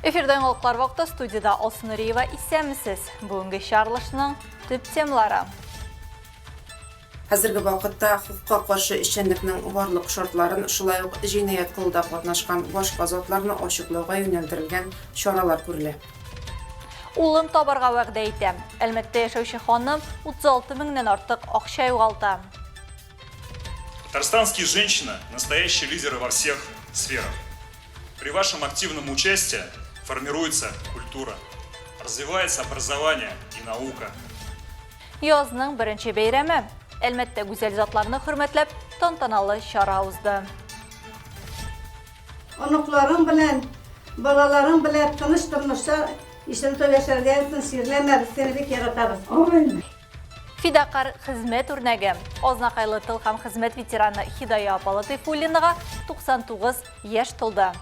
Эфирда яңалыклар вакыты студиядә Алсу Нуриева исәнмесез. Бүгенге чыгарылышның төп темалары. Хәзерге вакытта хокукка каршы эшчәнлекнең барлык шартларын, шулай ук җинаять кылуда катнашкан башка затларны ачыклауга юнәлдерелгән чаралар күрелә. Улын табарга вәгъдә итә. Әлмәттә яшәүче ханым 36 меңнән артык акча югалта. Татарстанские женщины – настоящие лидеры во всех сферах. При вашем активном участии формируется культура, развивается образование и наука. Язның беренче бәйрәме. Әлмәттә гүзәл затларны хөрмәтләп тантаналы чара узды. Оныкларың белән, балаларың белән тыныч тормышта исән-сау яшәргә язсын, чирләмә, без сине бик яратабыз. Амин. Фидакарь хезмәт үрнәге. Азнакайлы тыл һәм хезмәт ветераны Хидая апа Латыйфуллинага 99 яшь тулды.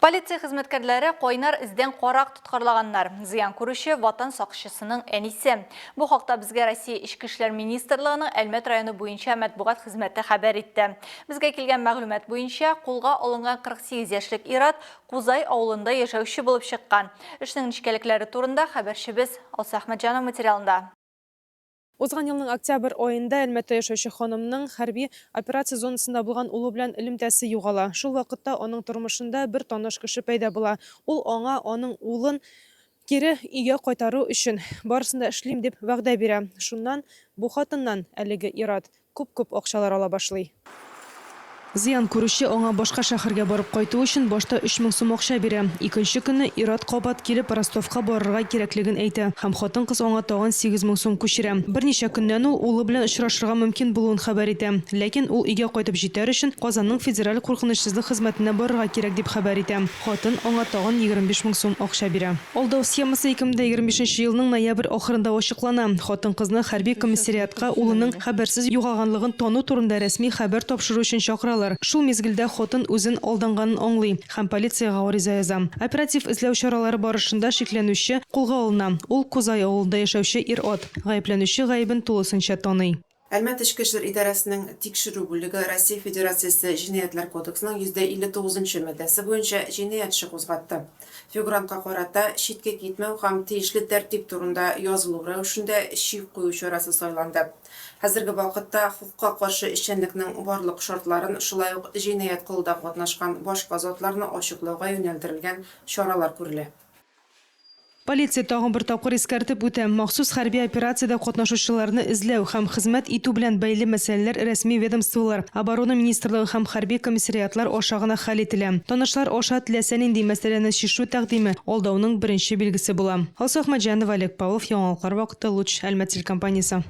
Полиция хезмәткәрләре кайнар эздән карак тоткарлаганнар. Зыян күрүче ватан сакчысының әнисе. Бу хакта безгә Россия Эчке эшләр министрлыгының Әлмәт районы буенча матбугат хезмәте хәбәр итте. Безгә килгән мәгълүмат буенча, кулга алынган 48 яшьлек ир-ат Кузай авылында яшәүче булып чыккан. Эшнең нечкәлекләре турында хәбәрчебез Алсу Әхмәтҗанова материалында. Узган елның октябрь аенда Әлмәттә яшәүче ханымның хәрби операция зонасында булган улы белән элемтәсе югала. Шул вакытта аның тормышында бер таныш кеше пәйда була. Ул аңа аның улын кире өйгә кайтару өчен барысын да эшлим дип вәгъдә бирә. Шуннан бу хатыннан әлеге ир-ат Күп-күп акчалар ала башлый. Зыян күрүче аңа башка шәһәргә барып кайту өчен башта 3000 сум акча бирә. Икенче көнне ир-ат кабат килеп, Ростовка барырга кирәклеген әйтә һәм хатын-кыз аңа тагын 8000 сум күчерә. Берничә көннән ул улы белән очрашырга мөмкин булуын хәбәр итә. Ләкин ул өйгә кайтып җитәр өчен Казанның Федераль куркынычсызлык хезмәтенә барырга кирәк дип хәбәр итә. Хатын аңа тагын 25 мең сум акча бирә. Алдау схемасы 2025 нче елның ноябрь ахырында ачыклана. Хатын-кызны хәрби комиссариатка улының хәбәрсез югалганлыгын тану турында рәсми хәбәр тапшыру өчен чакыралар. Шул мизгелдә хатын үзен алданганын аңлый һәм полициягә гариза яза. Оператив эзләү чаралары барышында шикләнүче кулга алына. Ул, Кузай авылында яшәүче ир-ат. Гаепләнүче гаебен тулысынча таный. Әлмәт Эчке эшләр идарәсенең Тикшерү бүлеге Россия Федерациясе Җинаятьләр кодексының 159 нчы маддәсе буенча җинаять эше кузгатты. Фигурантка карата читкә китмәү һәм тиешле тәртип турында язылу рәвешендә чик кую чарасы сайланды. Хәзерге вакытта хокукка каршы эшчәнлекнең барлык шартларын, шулай ук җинаять кылуда катнашкан башка затларны ачыклауга юнәлдерелгән чаралар күрелә. Полиция тагын бер тапкыр искәртеп үтә, махсус хәрби операциядә катнашучыларны эзләү һәм хезмәт итү белән бәйле мәсьәләләр рәсми ведомстволар, Оборона министрлыгы һәм хәрби комиссариатлар аша гына хәл ителә. Танышлар аша теләсә нинди мәсьәләне чишү тәкъдиме алдауның беренче билгесе була. Алсу Әхмәтҗанова, Олег Павлов, Яңалыклар вакыты, Луч, Әлмәт телекомпаниясе.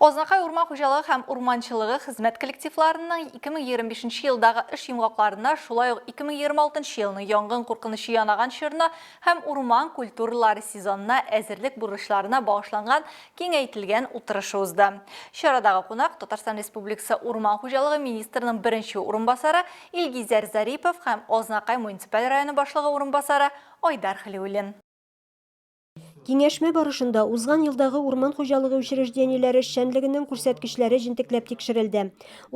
Азнакай урман хуҗалыгы һәм урманчылыгы хезмәт коллективларының 2025 нче елдагы эш йомгакларына, шулай ук 2026 нчы елның янгын куркынычы янаган чорына һәм урман культуралары сезонына әзерлек бурычларына багышланган киңәйтелгән утырышы узды. Чарадагы кунак, Татарстан Республикасы урман хуҗалыгы министрының беренче урынбасары Илгизәр Зарипов һәм Азнакай муниципаль районы башлыгы урынбасары Айдар Хәлиуллин. Киңәшмә барышында узган елдагы урман хуҗалыгы учреждениеләре эшчәнлегенең күрсәткечләре җентекләп тикшерелде.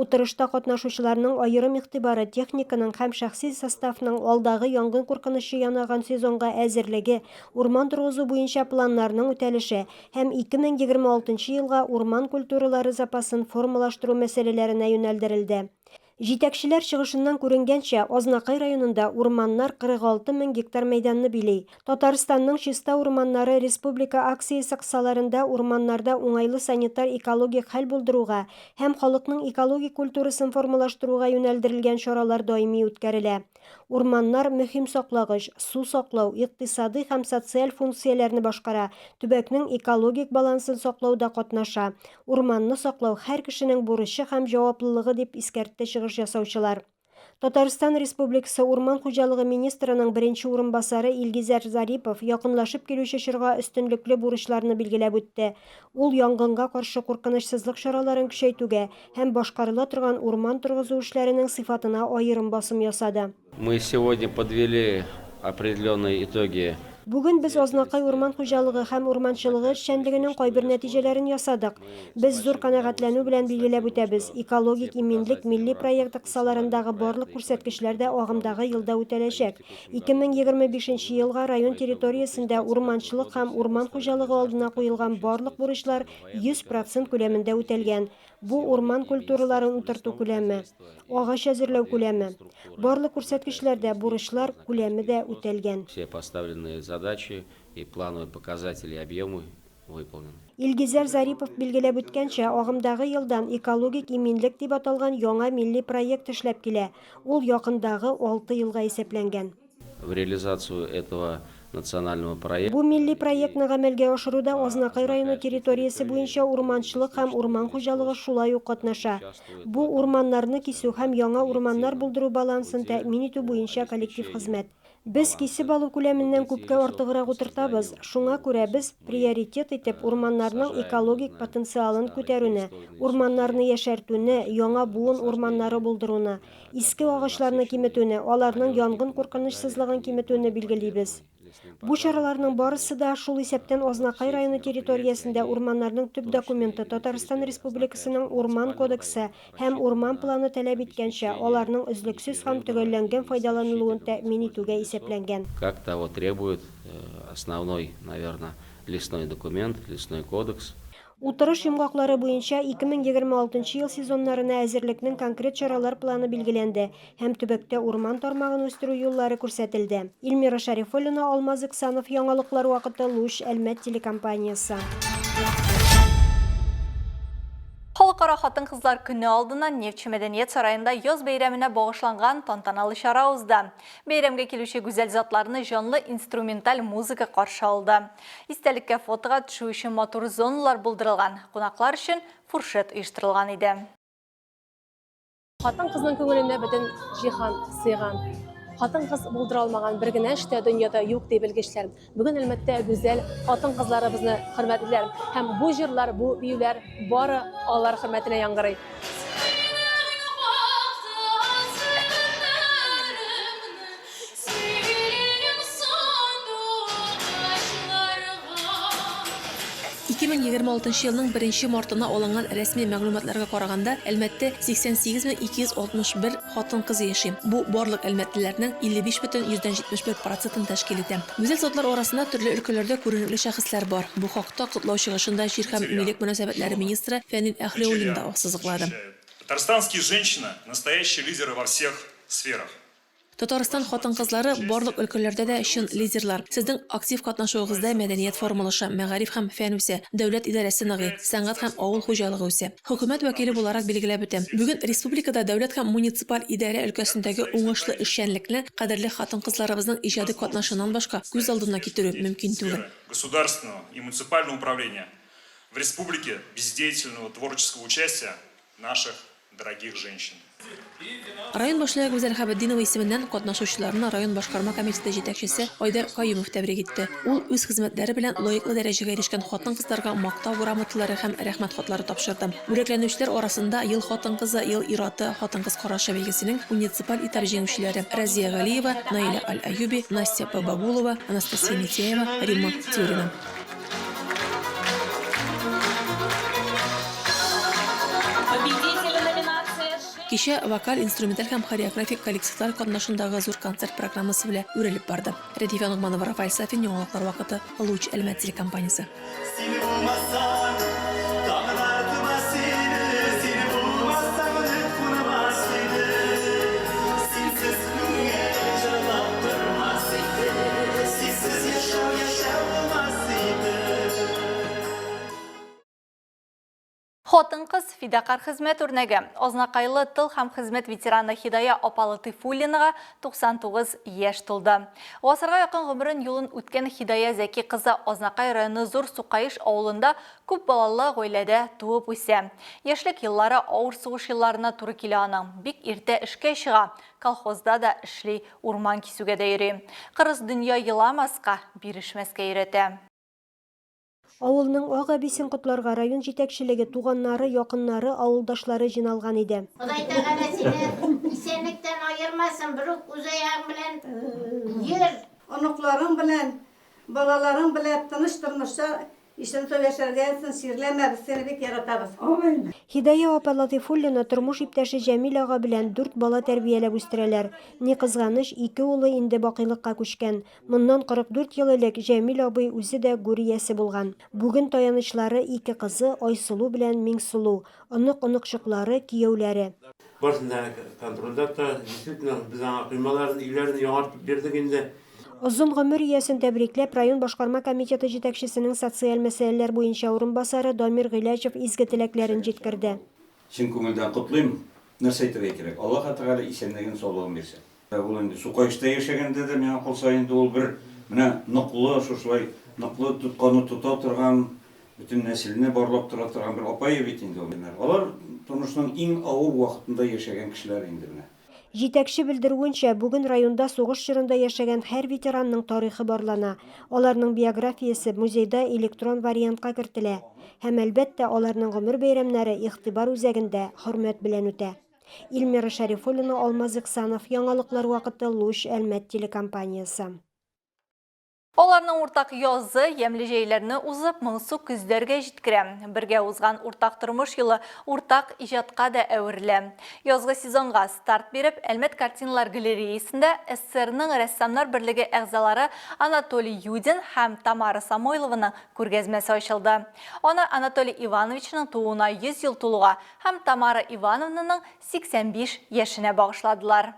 Утырышта катнашучыларның аерым игътибары техниканың һәм шәхси составның алдагы янгын куркынычы янаган сезонга әзерлеге, урман торгызу буенча планнарның үтәлеше һәм 2026 елга урман культуралары запасын формалаштыру мәсьәләләренә юнәлдерелде. Җитәкчеләр чыгышыннан күренгәнчә, Азнакай районында урманнар 46 мең гектар мәйданны били. Татарстанның Чиста урманнары республика акциясе кысаларында урманнарда уңайлы санитар-экологик хәл булдыруга һәм халыкның экологик культурасын формалаштыруга юнәлдерелгән чаралар даими үткәрелә. Урманнар, мөһим саклагыч, су саклау, икътисадый һәм социаль функцияләрне башкара, төбәкнең экологик балансын саклауда катнаша. Урманны саклау, һәр кешенең бурычы һәм җаваплылыгы, дип искәртте чыгыш ясаучылар. Татарстан Республикасы Урман хуҗалыгы министрының беренче урынбасары Илгизәр Зарипов якынлашып килүче чорга өстенлекле бурычларны билгеләп үтте. Ул янгынга каршы куркынычсызлык чараларын көчәйтүгә һәм башкарыла торган урман торгызу эшләренең сыйфатына аерым басым ясады. Мы сегодня подвели определенные итоги. Бүген без Азнакай урман хуҗалыгы һәм урманчылыгы эшчәнлегенең кайбер нәтиҗәләрен ясадык. Без зур канәгатьләнү белән билгеләп үтәбез, Экологик иминлек милли проекты кысаларындагы барлык күрсәткечләр дә агымдагы елда үтәләчәк. 2025 нче елга район территориясендә урманчылык һәм урман хуҗалыгы алдына куелган барлык бурычлар 100 процент күләмендә үтәлгән. Бу урман культураларын утырту күләме, агач әзерләү күләме. Барлык күрсәткечләр дә, бурычлар күләме дә үтәлгән. Все поставленные задачи и плановые показатели и объемы выполнены. Илгизәр Зарипов билгеләп үткәнчә, агымдагы елдан Экологик иминлек дип аталган яңа милли проект эшләп килә, ул якындагы алты елга исәпләнгән. В реализацию этого национального проекта. Бу милли проектны гамәлгә ашыруда Азнакай районы территориясе буенча урманчылык һәм урман хуҗалыгы шулай ук катнаша. Бу, урманнарны кисү һәм яңа урманнар булдыру балансын тәэмин итү буенча коллектив хезмәт. Без кисеп алу күләменнән күпкә артыграк утыртабыз, шуңа күрә без приоритет итеп урманнарның экологик потенциалын күтәрүне, урманнарны яшәртүне, яңа буын урманнары булдыруны, Иске агачларны киметүне, аларның янгын куркынычсызлыгын киметүне билгелибез. Бу чараларның барысы да, шул исәптән Азнакай районы территориясендә урманнарның төп документы Татарстан Республикасының Урман кодексы һәм Урман планы таләп иткәнчә, аларның өзлексез һәм төгәлләнгән файдаланылуын тәэмин итүгә исәпләнгән. Как того требует основной, наверно, лесной документ, лесной кодекс. Утырыш йомгаклары буенча 2026 ел сезоннарына әзерлекнең конкрет чаралар планы билгеләнде һәм төбәктә урман тармагын үстерү юллары күрсәтелде. Эльмира Шәрифуллина, Алмаз Иксанов, Яңалыклар вакыты, Луч, Әлмәт телекомпаниясе. Халыкара хатын-кызлар көне алдыннан Нефтьче мәдәният сараенда яз бәйрәменә багышланган тантаналы чара узды. Бәйрәмгә килүче гүзәл затларны җанлы инструменталь музыка каршы алды. Истәлеккә фотога төшү өчен матур зоналар булдырылган, кунаклар өчен фуршет оештырылган иде. Хатын-кызның күңеленә бөтен җиһан сыйган. Хатын-кыз булдыра алмаган бер генә эш тә дөньяда юк, ди белгечләр. Бүген Әлмәттә гүзәл хатын-кызларыбызны хөрмәтлиләр. Һәм бу җырлар, бу биюләр бары алар хөрмәтенә яңгырый. 2026 елның 1 мартына алынган рәсми мәгълүматларга караганда, Әлмәттә 88261 хатын-кыз яши. Бу барлык әлмәтлеләрнең 55,71 процентын тәшкил итә. Гүзәл затлар арасында төрле өлкәләрдә күренекле шәхесләр бар. Бу хакта котлау чыгышында җир һәм милек мөнәсәбәтләре министры Фәнил Әһлиуллин да ассызыклады. Татарстанские женщины, настоящие лидеры во всех сферах. Татарстан хатын-кызлары барлык өлкәләрдә дә чын лидерлар. Сезнең актив катнашуыгызда мәдәният формалаша, мәгариф һәм фән үсә, дәүләт идарәсе ныгый, сәнгать һәм авыл хуҗалыгы үсә. Хөкүмәт вәкиле буларак билгеләп үтәм, бүген республикада дәүләт һәм муниципаль идарә өлкәсендәге уңышлы эшчәнлекне кадерле хатын-кызларыбызның иҗади катнашыннан башка күз алдына китерү мөмкин түгел. Государственного и муниципального управления в республике без деятельного творческого участия наших дорогих женщин. Район башлыгы Гүзәл Хәбетдинова исеменнән катнашучыларны район башкарма комитеты җитәкчесе Айдар Каюмов тәбрик итте. Ул үз хезмәтләре белән лаеклы дәрәҗәгә ирешкән хатын-кызларга Мактау грамоталары һәм Рәхмәт хатлары тапшырды. Бүләкләнүчеләр арасында Ел хатын-кызы, Ел ир-аты, Хатын-кыз карашы бәйгесенең муниципаль этап җиңүчеләре Разия Галиева, Наилә Аль-Аюби, Настя Бабагулова, Анастасия Митяева, Римма Тюрина. Кичә вокаль, инструменталь һәм хореографик коллективлар катнашындагы зур концерт программасы белән үрелеп барды. Рәдифә Ногманова, Рафаэль Сафин, Яңалыклар вакыты, Луч, Әлмәт телекомпаниясе. Син булмасаң, таңнар тумас иде, син булмасаң, өмет кунмас иде. Синсез күңел җырлап тормас иде, синсез яшәү яшәү булмас иде. Хатын-кыз, фидакарь хезмәт үрнәге. Азнакайлы тыл һәм хезмәт ветераны Һидая апа Латыйфуллинага 99 яшь тулды. Гасырга якын гомерен юлын үткән Һидая Зәки кызы Азнакай районы Зур Сукаеш авылында күп балалы гаиләдә туып үсә. Яшьлек еллары авыр сугыш елларына туры килә аның. Бик иртә эшкә чыга, колхозда да эшли, урман кисүгә дә йөри. Кырыс дөнья еламаска, бирешмәскә өйрәтә. Авылның ак әбисен котларга район җитәкчелеге, туганнары, якыннары, авылдашлары җыйналган иде. Ходай Тәгалә сине исәнлектән аермасын, берүк үз аягың белән йөр. Оныкларың белән Балаларың белән тыныч тормышта исән-сау яшәргә язсын, чирләмә, без сине бик яратабыз. Һидая апа Латыйфуллина тормыш иптәше Җәмил ага белән дүрт бала тәрбияләп үстерәләр. Ни кызганыч, ике улы инде бакыйлыкка күчкән. Моннан 44 ел элек Җәмил абый үзе дә гүр иясе булган. Бүген таянычлары ике кызы Айсылу белән Миңсылу, онык-оныкчыклары, кияүләре. Барысын да контрольдә тота. Действительно, без аңа коймаларын, өйләрен яңартып бирдек инде. Озын гомер иясен тәбрикләп, район башкарма комитеты җитәкчесенең социаль мәсьәләләр буенча урынбасары Дамир Гыйләҗев изге теләкләрен җиткерде. Чын күңелдән котлыйм. Нәрсә әйтергә кирәк? Аллаһы Тәгалә исәнлеген, саулыгын бирсен. Ул инде Сукаешта яшәгәндә дә, миңа калса, инде ул бер менә ныклы, шушылай ныклы тотканы тота торган, бөтен нәселне барлап тора торган бер апае бит инде ул. Алар тормышның иң авыр вакытында яшәгән кешеләр инде менә. Җитәкче белдерүенчә, бүген районда сугыш чорында яшәгән һәр ветеранның тарихы барлана, аларның биографиясе музейда электрон вариантка кертелә. Һәм, әлбәттә, аларның гомер бәйрәмнәре игътибар үзәгендә, хөрмәт белән үтә. Илмира Шәрифуллина, Алмаз Ихсанов, Яңалыклар вакыты, Луч, Әлмәт телекомпаниясе. Аларның уртак язы, ямьле җәйләрне узып, моңсу көзләргә җиткерә. Бергә узган уртак тормыш юлы уртак иҗатка да әверелә. Язгы сезонга старт биреп, Әлмәт картиналар галереясендә СССРның Рәссамнар берлеге әгъзалары Анатолий Юдин һәм Тамара Самойлованың күргәзмәсе ачылды. Аны Анатолий Ивановичның тууына 100 ел тулуга һәм Тамара Ивановнаның 85 яшенә багышладылар.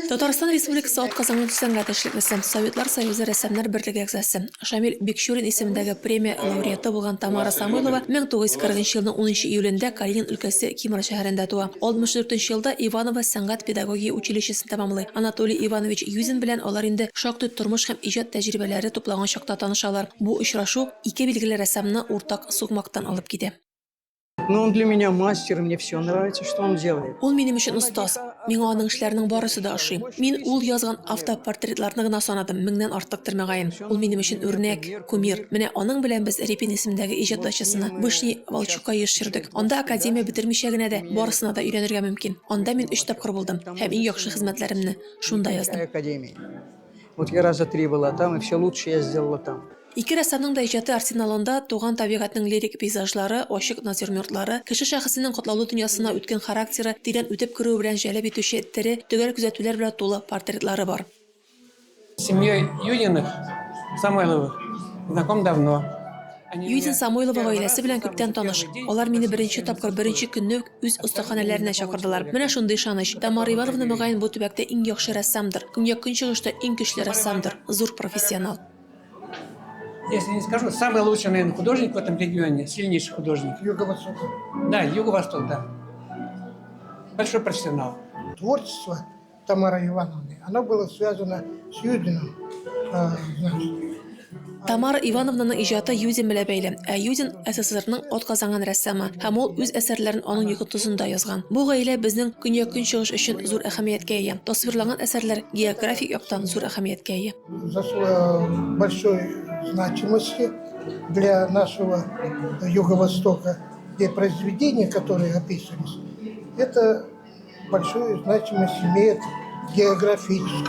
Татарстан Республикасы атказанган сәнгать эшлеклесе, Советлар Союзы Рәссамнар берлеге әгъзасы, Шамил Бикчурин исемендәге премия лауреаты булган Тамара Самойлова 1940 нчы елның унынчы июлендә Калинин өлкәсе Кимры шәһәрендә туа. 64 нче елда Иваново сәнгать-педагогия училищесын тәмамлый. Анатолий Иванович Юзин белән алар инде шактый тормыш һәм иҗат тәҗрибәләре туплаган чакта танышалар. Бу очрашу ике билгеле рәссамны уртак сукмактан алып китә. Ну, он для меня мастер, мне все нравится, что он делает. Ул минем өчен остаз. Миңа аның эшләренең барысы да ошый. Мин ул язган автопортретларны гына санадым, меңнән артыктыр мөгаен. Ул минем өчен үрнәк, кумир. Менә аның белән без Репин исемендәге иҗат дачасына, Вышний Волчукка еш йөрдек. Анда академия бетермичә генә дә барысына да өйрәнергә мөмкин. Анда мин өч тапкыр булдым һәм иң яхшы хезмәтләремне шунда яздым. Вот я раза три была там, и все лучшее я сделала там. Ике рәссамның да иҗаты арсеналында туган табигатьнең лирик пейзажлары, ачык натюрмортлары, кеше шәхесенең катлаулы дөньясына үткен характеры, тирән үтеп керүе белән җәлеп итүче тере, төгәл күзәтүләр белән тулы портретлары бар. С семьей Юдиных, Самойловых, знаком давно. Юдин Самойлова гаиләсе белән күптән таныш. Алар мине беренче тапкыр беренче көнне үк үз остаханәләренә чакырдылар. Менә шундый ышаныч. Тамара Ивановна, мөгаен, бу төбәктә иң яхшы рәссамдыр. Көньяк-көнчыгышта иң көчле рәссамдыр. Зур профессионал. Если не скажу, самый лучший, наверное, художник в этом регионе, сильнейший художник. Юго-Восток. Да, Юго-Восток, да. Большой профессионал. Творчество Тамары Ивановны, оно было связано с Юдиным, значит. Тамара Ивановнаның иҗаты Юдин белән бәйле. Ә Юдин, СССРның атказанган рәссамы, һәм ул үз әсәрләрен аның йогынтысында язган. Бу гаилә безнең Көньяк-Көнчыгыш өчен зур әһәмияткә ия. Тасвирланган әсәрләр географик яктан зур әһәмияткә ия. Большой значимости для нашего Юго-Востока, где произведения, которые описывались, это большую значимость имеет географическую.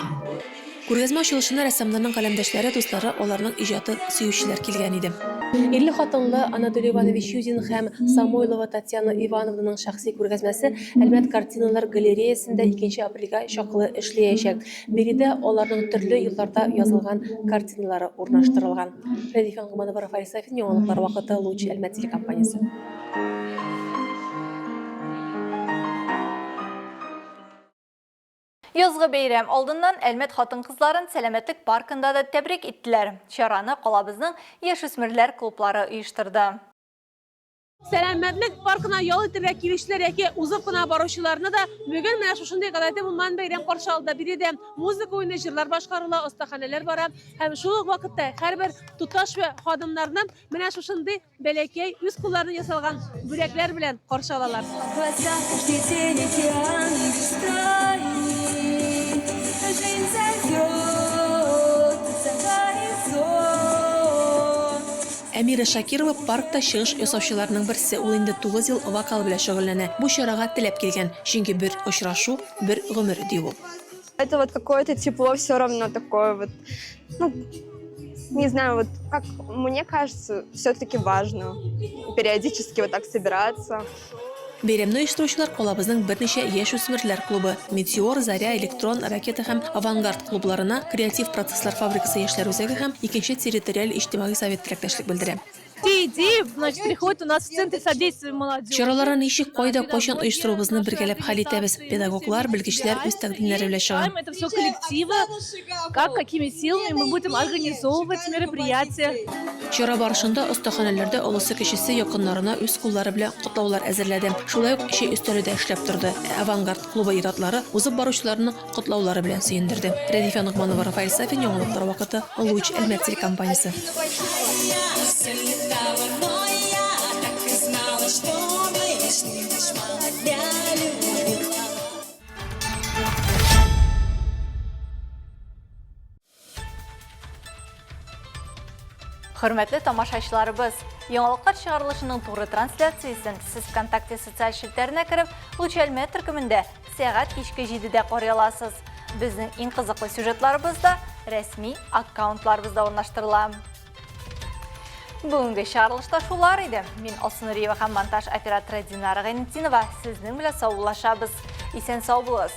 Күргәзмә ачылышына рәссамнарның каләмдәшләре, дуслары, аларның иҗатын сөючеләр килгән иде. Ирле-хатынлы Анатолий Иванович Юдин һәм Самойлова Татьяна Ивановнаның шәхси күргәзмәсе Әлмәт картиналар галереясендә икенче апрельгә чаклы эшләячәк. Биредә аларның төрле елларда язылган картиналары урнаштырылган. Рәдифә Нгуманова, Рафаэль Сафин, Яңалыклар вакыты, Луч, Әлмәт телекомпаниясе. Язгы бәйрәм алдыннан Әлмәт хатын-кызларын Сәламәтлек паркында да тәбрик иттеләр. Чараны калабызның яшүсмерләр клублары оештырды. Сәламәтлек паркына ял итәргә килүчеләр яки узып кына баручыларны да бүген менә шушындый гадәти булмаган бәйрәм каршы алды. Биредә музыка уйный, җырлар башкарыла, остаханәләр бара һәм шул ук вакытта һәрбер туташ вә ханымнарны менә шушындый Бәләкәй үз кулларына ясалган бүләкләр белән каршы алалар. Әмирә Шакирова паркта чыгыш ясаучыларның берсе. Ул инде 9 ел вокал белән шөгыльләнә. Бу чарага теләп килгән, чөнки бер очрашу, бер гомер, ди ул. Это вот какое-то тепло все равно такое вот, ну, не знаю, вот как мне кажется, все-таки важно периодически вот так собираться. Бәйрәмне оештыручылар калабызның берничә яшүсмерләр клубы, Метеор, Заря, Электрон, Ракета һәм Авангард клубларына Креатив процесслар фабрикасы яшьләр үзәге һәм икенче территориаль иҗтимагый совет теләктәшлек белдерә. Те идеи, значит, приходят у нас в Центре содействия молодежи. Чараларны ничек, кайда, кайчан оештыруыбызны бергәләп хәл итәбез. Педагоглар, белгечләр үз тәкъдимнәре белән чыга. Это все коллективы, как, какими силами мы будем организовывать мероприятия. Чара барышында остаханәләрдә олысы-кечесе якыннарына үз куллары белән котлаулар әзерләде. Шулай ук чәй өстәле дә эшләп торды. Ә Авангард клубы ир-атлары узып баручыларны котлаулары белән сөендерде. Рәдифә Ногманова, Рафаэль Сафин, Яңалыклар вакыты, Луч, Әлмәт телекомпаниясе. Хөрмәтле тамашачыларыбыз, яңалыклар чыгарылышының туры трансляциясен сез ВКонтакте социаль челтәренә кереп, Луч Әлмәт төркемендә сәгать кичке 7-дә карый аласыз. Безнең иң кызыклы сюжетларыбыз да рәсми аккаунтларыбызда урнаштырыла. Бүгенге чыгарылышта шулар иде. Мин Алсу Нуриева һәм монтаж операторы Динара Гайнетдинова сезнең белән саубуллашабыз. Исән сау булыгыз.